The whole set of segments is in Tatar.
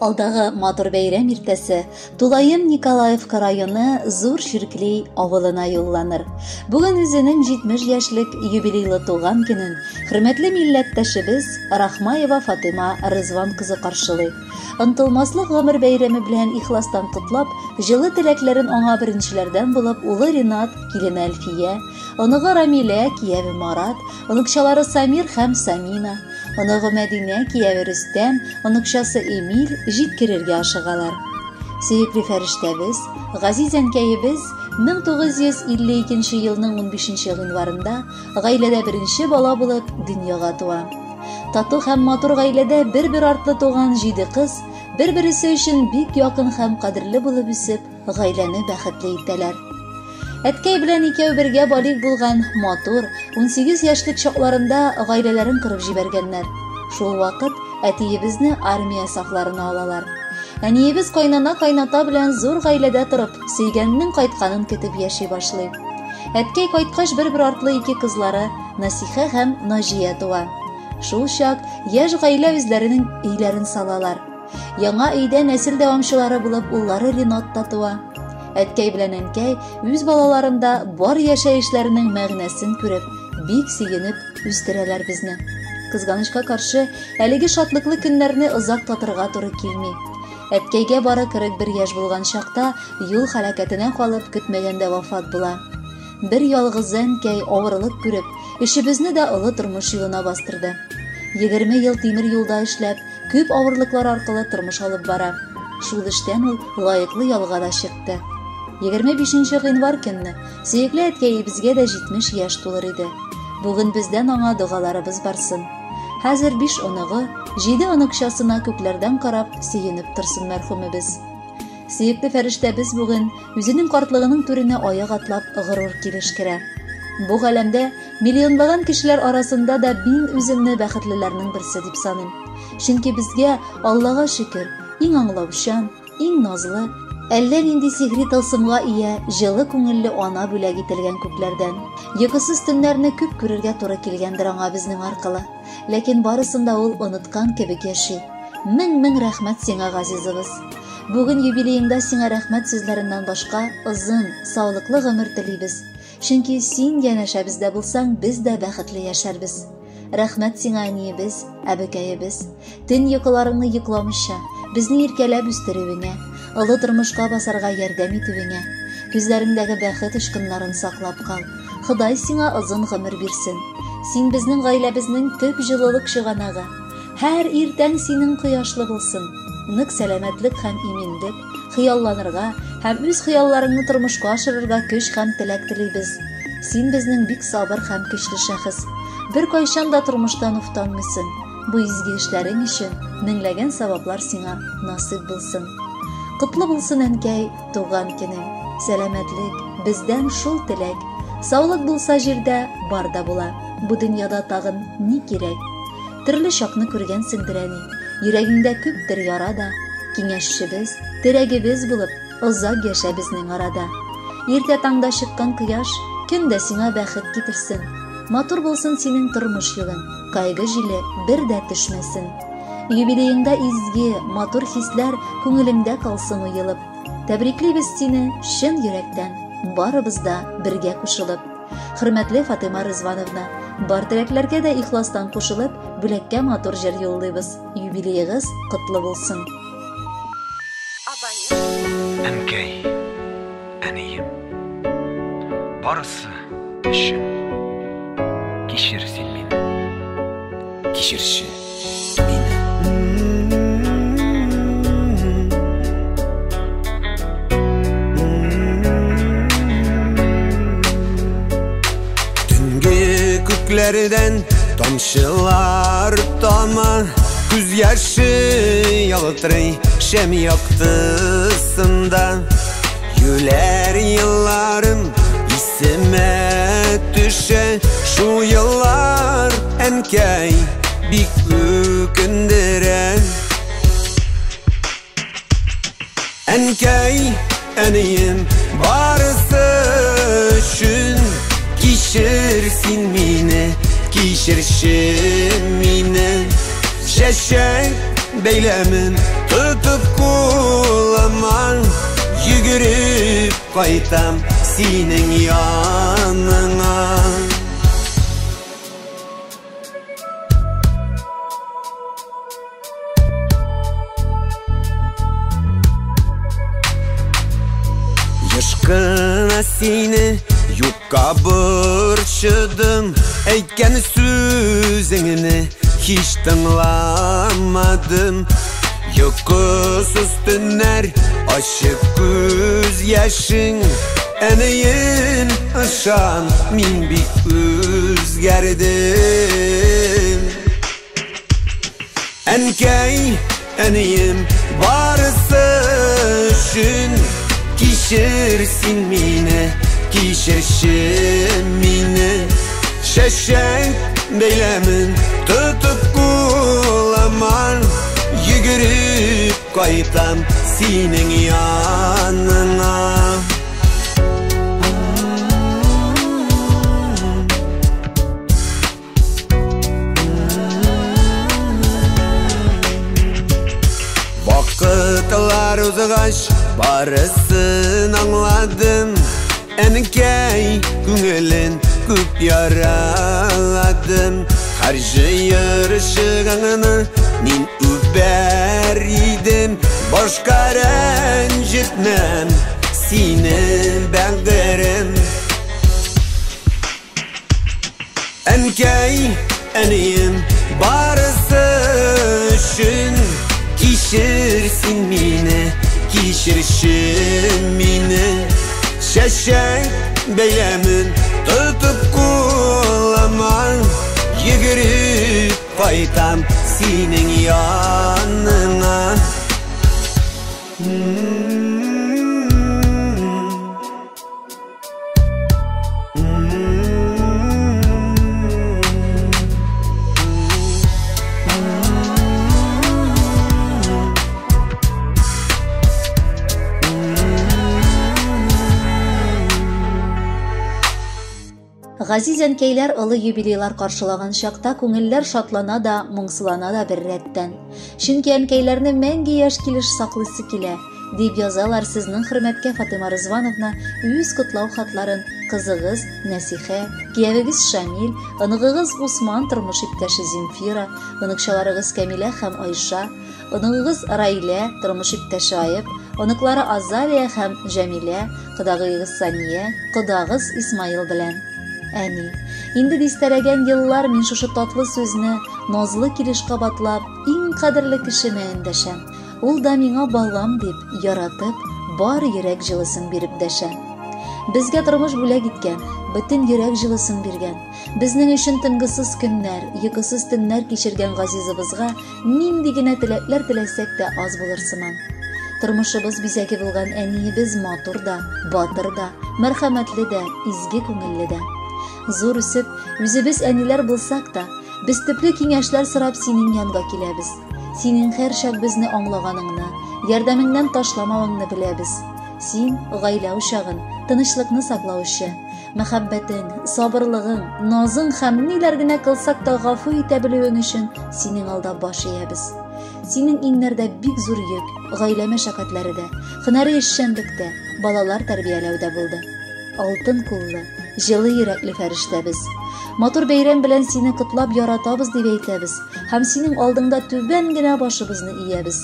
Алдагы матур бәйрәм иртәсе тулаем Николаевка районы Зур Чиркли авылына юлланыр. Бүген үзенең 70 яшьлек юбилейлы туган көнен хөрмәтле милләттәшебез Рахмаева Фатыйма Рызван кызы каршылый. Онтылмаслык гомер бәйрәме белән ихластан котлап, җылы теләкләрен аңа беренчеләрдән булып улы Ринат, килене Әлфия, оныгы Рамилә, кияве Марат, оныкчалары Самир һәм Самина, оныгы Мәдинә, кияве Рөстәм, оныкчасы Эмиль җиткерергә ашыгалар. Сөекле фәрештәбез, газиз әнкәебез 1952 елның 15 гыйнварында гаиләдә беренче бала булып дөньяга туа. Тату һәм матур гаиләдә бер-бер артлы туган җиде кыз бер-бересе өчен бик якын һәм кадерле булып үсеп, гаиләне бәхетле итәләр. Әткәй белән икәү бергә балигъ булган матур, 18 яшьлек чакларында гаиләләрен корып җибәргәннәр. Шул вакыт әтиебезне армия сафларына алалар. Әниебез кайнана-кайната белән зур гаиләдә торып, сөйгәненең кайтканын көтеп яши башлый. Әткәй кайткач бер-бер артлы ике кызлары Насихә һәм Наҗия туа. Шул чак яшь гаилә үзләренең өйләрен салалар. Яңа өйдә нәсел дәвамчылары булып уллары Ринат та туа. Әткәй белән әнкәй үз балаларында бар яшәешләренең мәгънәсен күреп, бик сөенеп үстерәләр безне. Кызганычка каршы, әлеге шатлыклы көннәрне озак татырга туры килми. Әткәйгә бары 41 яшь булган чакта юл һәлакәтенә калып, көтмәгәндә вафат була. Бер ялгызы әнкәй авырлык күреп, өчебезне дә олы тормыш юлына бастырды. 20 ел тимер юлда эшләп, күп авырлыклар аркылы тормыш алып бара. Шул эштән ул лаеклы ялга да чыкты. 25 гыйнвар көнне сөекле әткәебезгә дә 70 яшь тулыр иде. Бүген бездән аңа догаларыбыз барсын. Хәзер 5 оныгы, 7 оныкчасына күкләрдән карап сөенеп торсын мәрхүмебез. Сөекле фәрештәбез бүген үзенең картлыгының түренә аяк атлап горур килеш керә. Бу галәмдә миллионлаган кешеләр арасында да мин үземне бәхетлеләрнең берсе дип саныйм. Чөнки безгә, Аллага шөкер, иң аңлаучан, иң назлы, әллә нинди сихри тылсымга ия җылы күңелле ана бүләк ителгән күкләрдән. Йокысыз төннәрне күп күрергә туры килгәндер аңа безнең аркылы. Ләкин барысын да ул оныткан кебек яши. Мең-мең рәхмәт сиңа, газизыбыз. Бүген юбилееңда сиңа рәхмәт сүзләреннән башка озын, саулыклы гомер телибез. Чөнки син янәшәбездә булсаң, без дә бәхетле яшәрбез. Рәхмәт сиңа, әниебез, әбекәебез. Төн йокыларыңны йокламыйча, безне иркәләп үстерүеңә, олы тормышка басарга ярдәм итүеңә. Күзләреңдәге бәхет очкыннарын саклап кал. Ходай сиңа озын гомер бирсен. Син безнең гаиләбезнең төп җылылык чыганагы. Һәр иртәң синең кояшлы булсын. Нык сәламәтлек һәм иминлек, хыялланырга һәм үз хыялларыңны тормышка ашырырга көч һәм теләк телибез. Син безнең бик сабыр һәм көчле шәхес. Беркайчан да тормыштан уфтанмыйсың. Бу изге эшләрең өчен меңләгән саваплар сиңа насыйп булсын. Котлы булсын, әнкәй, туган көнең. Сәламәтлек, бездән шул теләк. Саулык булса җирдә бар да була. Бу дөньяда тагын ни кирәк? Төрле чакны күргәнсеңдер, әни. Йөрәгеңдә күптер яра да. Киңәшчебез, терәгебез булып, озак яшә безнең арада. Иртә таңда чыккан кояш көн дә сиңа бәхет китерсен. Матур булсын синең тормыш юлың, кайгы җиле бер дә төшмәсен. Юбилееңда изге, матур хисләр күңелеңдә калсын уелып. Тәбриклибез сине чын йөрәктән, барыбыз да бергә кушылып. Хөрмәтле Фатыйма Рызвановна, бар теләкләргә дә ихластан кушылып, бүләккә матур җыр юллыйбыз. Юбилеегыз котлы булсын. Әнкәй, әнием, барысы өчен кичер син мине, кичерче мине. Төнге күкләрдән тамчылар тама, күз яше ялтырый шәм яктысында. Юләр елларым исемә төшә, шул еллар, әнкәй, бик үкендерә. Әнкәй, әнием, барысы өчен кичер син мине, кичерче мине. Чәчәк бәйләмен тотып кулыма, йөгереп кайтам синең яныңа. Еш кына сине юкка борчыдым, әйткән сүзеңне һич тыңламадым. Йокысыз төннәр, ачы күз яшең, әнием, ышан, мин бик үзгәрдем. Әнкәй, әнием, барысы өчен кичер син мине, кичерче мине. Чәчәк бәйләмен тотып кулыма, йөгереп кайтам синең яныңа. Вакытлар узгач, барысын аңладым. Әнкәй күңелен күп яраладым. Һәр җыерчыгыңны мин үбәр идем. Башка рәнҗетмәм сине, бәгырем. Әнкәй, әнием, барысы өчен кичер син мине, кичерче мине. Чәчәк бәйләмен тотып кулыма, йөгереп кайтам синең яныңа. Газиз әнкәйләр олы юбилейлар каршылаган чакта күңелләр шатлана да, моңсулана да бер рәттән. Чөнки әнкәйләрне мәңге яшь килеш саклыйсы килә, дип язалар сезнең хөрмәткә Фатыйма Рызвановна үз котлау хатларын кызыгыз Нәсихә, киявегез Шамил, оныгыгыз Усман тормыш иптәше Земфира, оныкчаларыгыз Кәмилә һәм Айша, оныгыгыз Раилә, тормыш иптәше Аеп, оныклары Азалия һәм Җәмилә, кодагыегыз Сания, кодагыз Исмаил белән. Әни, инде дистәләгән еллар мин шушы татлы сүзне назлы килеш кабатлап, иң кадерле кешемә эндәшәм. Ул да миңа балам дип, яратып, бар йөрәк җылысын биреп дәшә. Безгә тормыш бүләк иткән, бөтен йөрәк җылысын биргән, безнең өчен тынгысыз көннәр, йокысыз төннәр кичергән газизыбызга нинди генә теләкләр теләсәк тә аз булыр сыман. Тормышыбыз бизәге булган әниебез матур да, батыр да, мәрхәмәтле дә, изге күңелле дә. Зур үсеп, үзебез әниләр булсак та, без төпле киңәшләр сорап синең янга киләбез. Синең һәрчак безне аңлаганыңны, ярдәмеңнән ташламавыңны беләбез. Син гаилә учагын, тынычлыкны саклаучы, мәхәббәтең, сабырлыгың, назың һәм ниләр генә кылсак та гафу итә белүең өчен синең алда баш иябез. Синең иңнәрдә бик зур йөк, гаилә мәшәкатьләре дә, һөнәри эшчәнлек тә, балалар тәрбияләү дә булды. Алтын куллы, җылы йөрәкле фәрештәбез. Матур бәйрәм белән сине котлап яратабыз дип әйтәбез һәм синең алдыңда түбән генә башыбызны иябез.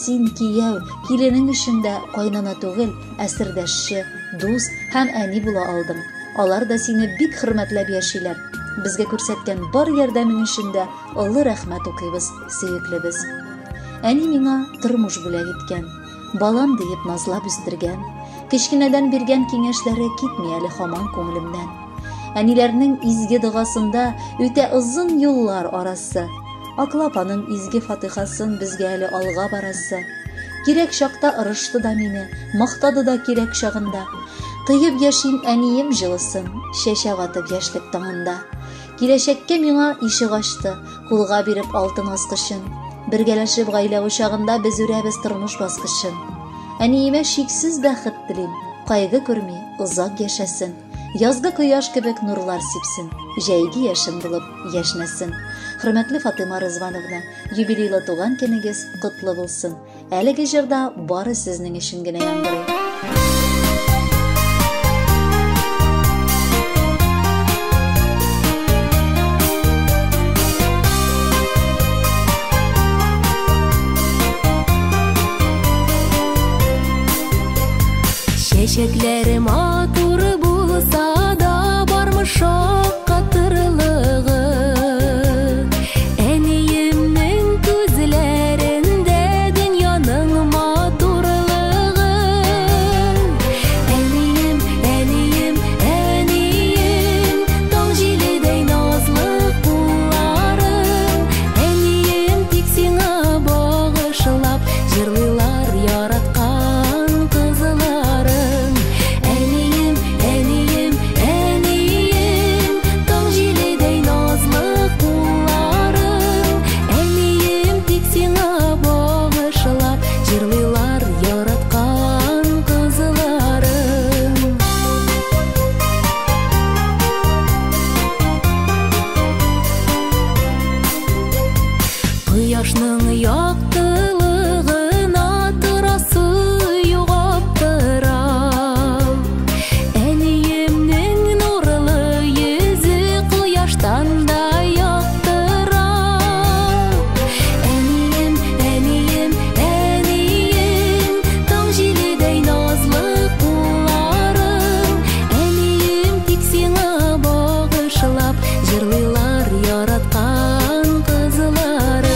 Син кияү, киленең өчен дә кайнана түгел, ә сердәшче, дус һәм әни була алдың. Алар да сине бик хөрмәтләп яшиләр. Безгә күрсәткән бар ярдәмең өчен дә олы рәхмәт укыйбыз, сөеклебез. Әни миңа тормыш бүләк иткән, балам диеп назлап үстергән, кечкенәдән биргән киңәшләре китми әле һаман күңелемнән. Әниләрнең изге догасында үтә озын юллар арасы. Аклап аның изге фатихасын безгә әле алга барасы. Кирәк чакта ырышты да мине, мактады да кирәк чагында. Тоеп яшим әнием җылысын, чәчәк атып яшьлек таңында. Киләчәккә миңа ишек ачты, кулга биреп алтын аскычын. Бергәләшеп гаилә учагында без үрәбез тормыш баскычын. Әниемә шиксез бәхет телим, кайгы күрми, озак яшәсен. Язгы кояш кебек нурлар сипсен, җәйге яшен булып яшьнәсен. Хөрмәтле Фатыйма Рызвановна, юбилейлы туган көнегез котлы булсын. Әлеге җырда бары сезнең өчен генә яңгырый. Чәчәкләре матур булса да, бармы шаккатырлыгы? Әниемнең күзләрендә дөньяның матурлыгы. Әнием, әнием, әнием, таң җиледәй назлы кулларың. Әнием, тик сиңа багышлап җырлыйлар яраткан кызларың. Әнием, әнием, әнием, таң җиледәй назлы кулларың. Әнием, тик сиңа багышлап җырлыйлар яраткан кызларың. Кояшның яктылыгына торасы юк аптырап. Әниемнең нурлы йөзе кояштан да яктырак. Әнием, әнием, әнием, таң җиледәй назлы кулларың. Әнием, тик сиңа багышлап җырлыйлар яраткан кызларың.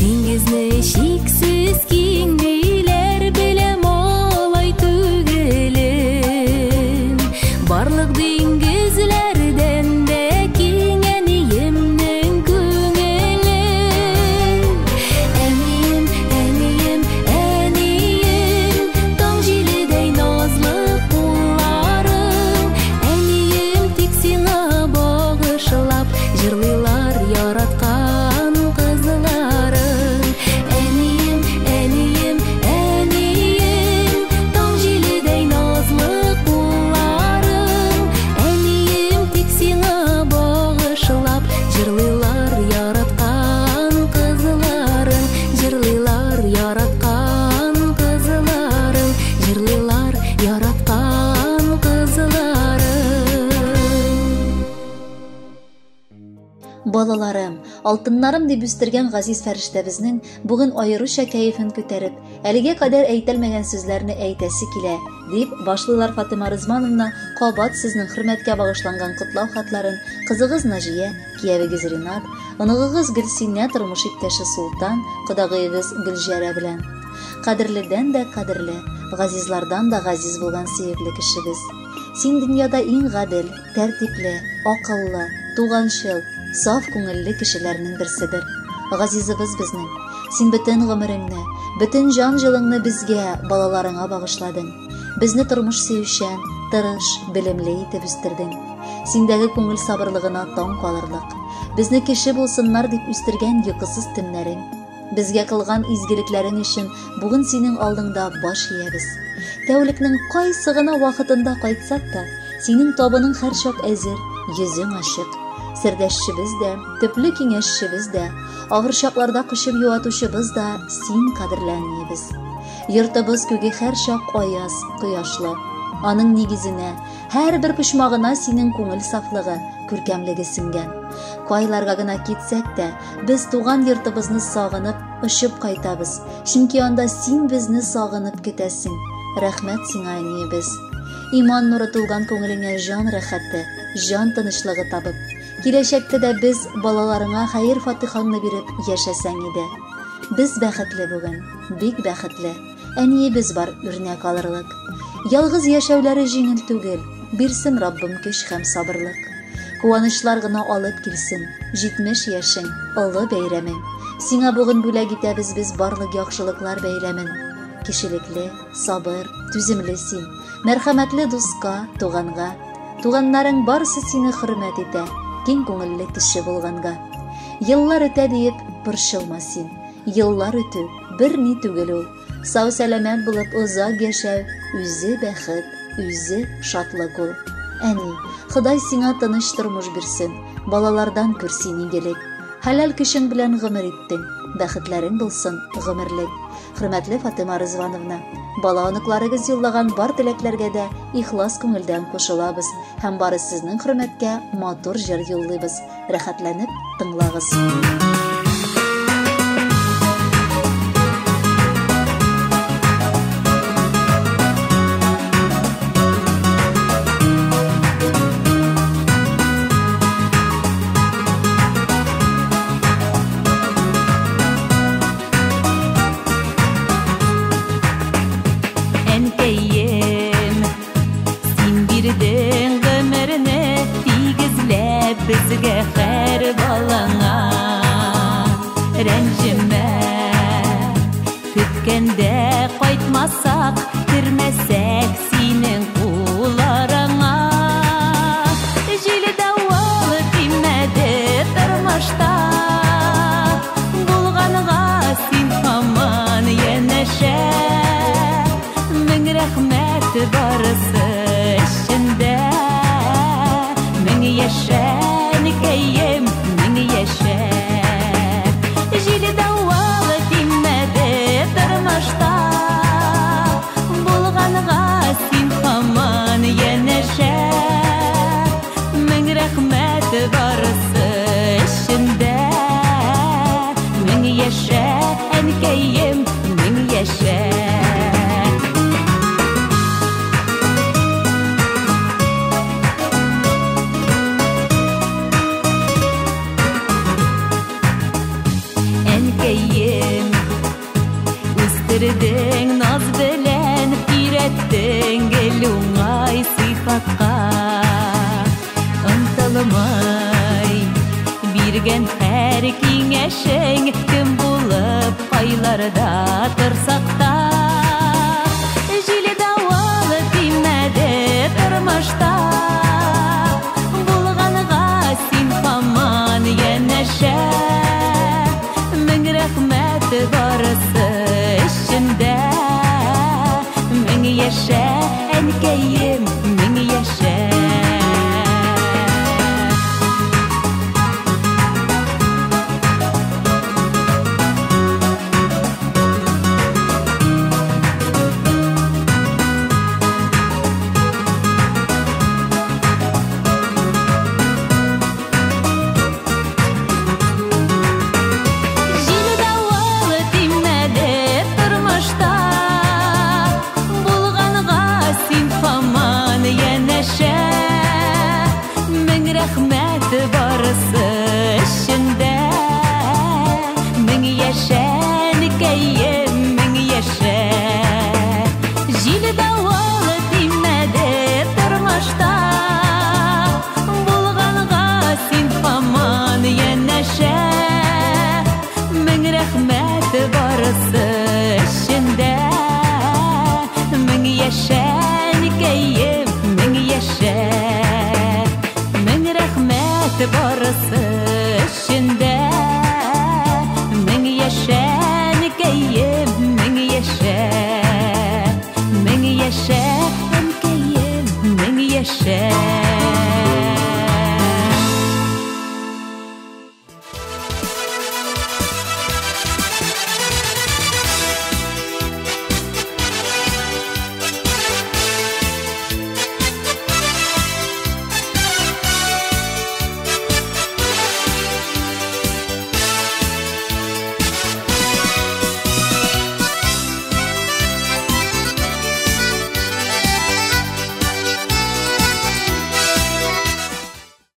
Диңгезне чиксез киң диләр, беләм алай түгелен. Барлык диңгезләрдән дә киң әниемнең күңеле. Әнием, әнием, әнием, таң җиледәй назлы кулларың. Әнием, тик сиңа багышлап җырлыйлар яраткан кызларың. Әнием, әнием, әнием, таң җиледәй назлы кулларың. Әнием, тик сиңа багышлап җырлыйлар яраткан кызларың. Җырлыйлар яраткан кызларың. Җырлыйлар яраткан кызларың. Балаларым, алтыннарым дип үстергән газиз фәрештәбезнең бүген аеруча кәефен күтәреп, әлегә кадәр әйтелмәгән сүзләрне әйтәсе килә, дип башлыйлар Фатыйма Рызмановна кабат сезнең хөрмәткә багышланган котлау хатларын кызыгыз Наҗия, киявегез Ринат, оныгыгыз Гөлсинә, тормыш иптәше Султан, кодагыегыз Гөлҗәрә белән. Кадерледән дә кадерле, газизлардан да газиз булган сөекле кешебез. Син дөньяда иң гадел, тәртипле, акыллы, туганчыл, саф күңелле кешеләрнең берседер. Газизыбыз безнең. Син бөтен гомереңне, бөтен җан җылыңны безгә, балаларыңа багышладың. Безне тормыш сөючән, тырыш, белемле итеп үстердең. Синдәге күңел сабырлыгына таң калырлык. Безне кеше булсыннар дип үстергән йокысыз төннәрең. Безгә кылган изгелекләрең өчен бүген синең алдыңда баш иябез. Тәүлекнең кайсы гына вакытында кайтсак та, синең табының һәрчак әзер, йөзең ачык. Сердәшчебез дә, төпле киңәшчебез дә, авыр чакларда кочып юатучыбыз да син, кадерле әниебез. Йортыбыз күге һәрчак аяз, кояшлы. Аның нигезенә, һәрбер почмагына синең күңел сафлыгы, күркәмлеге сеңгән. Кайларга гына китсәк тә, без туган йортыбызны сагынып, очып кайтабыз. Чөнки анда син безне сагынып көтәсең. Рәхмәт сиңа, әниебез. Иман нуры тулган күңелеңә җан рәхәте, җан тынычлыгы табып, киләчәктә дә без балаларыңа хәер-фатихаңны биреп яшәсәң иде. Без бәхетле бүген, бик бәхетле. Әниебез бар үрнәк алырлык. Ялгыз яшәүләре җиңел түгел, бирсен Раббым көч һәм сабырлык. Куанычлар гына алып килсен, 70 яшең, олы бәйрәмең. Сиңа бүген бүләк итәбез без барлык яхшылыклар бәйрәмен. Кешелекле, сабыр, түземле син, мәрхәмәтле дуска, туганга. Туганнарың барысы сине хөрмәт итә, киң күңелле кеше булганга. Еллар үтә диеп, борчылма син. Еллар үтү, берни түгел ул. Сау-сәламәт булып озак яшәү, үзе бәхет, үзе шатлык ул. Әни, Ходай сиңа тыныч тормыш бирсен, балалардан күр син игелек. Хәләл көчең белән гомер иттең, бәхетләрең булсын гомерлек. Хөрмәтле Фатыйма Рызвановна, бала оныкларыгыз юллаган бар теләкләргә дә ихлас күңелдән кушылабыз һәм бары сезнең хөрмәткә матур җыр юллыйбыз. Рәхәтләнеп тыңлагыз. Әнкәем, син бирдең гомерне тигезләп безгә һәр балаңа. Рәнҗемә, көткәндә кайтмасак, кермәсәк синең кулларыңа. Җил давыл тимәде тормышта, булганга син һаман янәшә. Мең рәхмәт барысы өчен дә. Мең яшә, әнкәем, мең яшә. Җил давыл тимәде тормышта, булганга син һаман янәшә. Мең рәхмәт барысы өчен дә. Мең яшә, әнкәем, мең яшә. Әнкәем, үстердең наз белән, өйрәттең гел уңай сыйфатка. Онытылмай биргән һәр киңәшең, кем булып кайларда торсак та. Җил давыл тимәде тормышта, булганга син һаман янәшә. Мең рәхмәт барысы өчен дә. Мең яшә, әнкәем, мең яшә. Җил давыл тимәде тормышта, булганга син һаман янәшә. Мең рәхмәт барысы өчен дә. Мең яшә, әнкәем, мең яшә. Җил давыл тимәде тормышта, булганга син һаман янәшә. Мең рәхмәт барысы өчен дә. Мең яшә, әнкәем, мең яшә. Мең рәхмәт барысы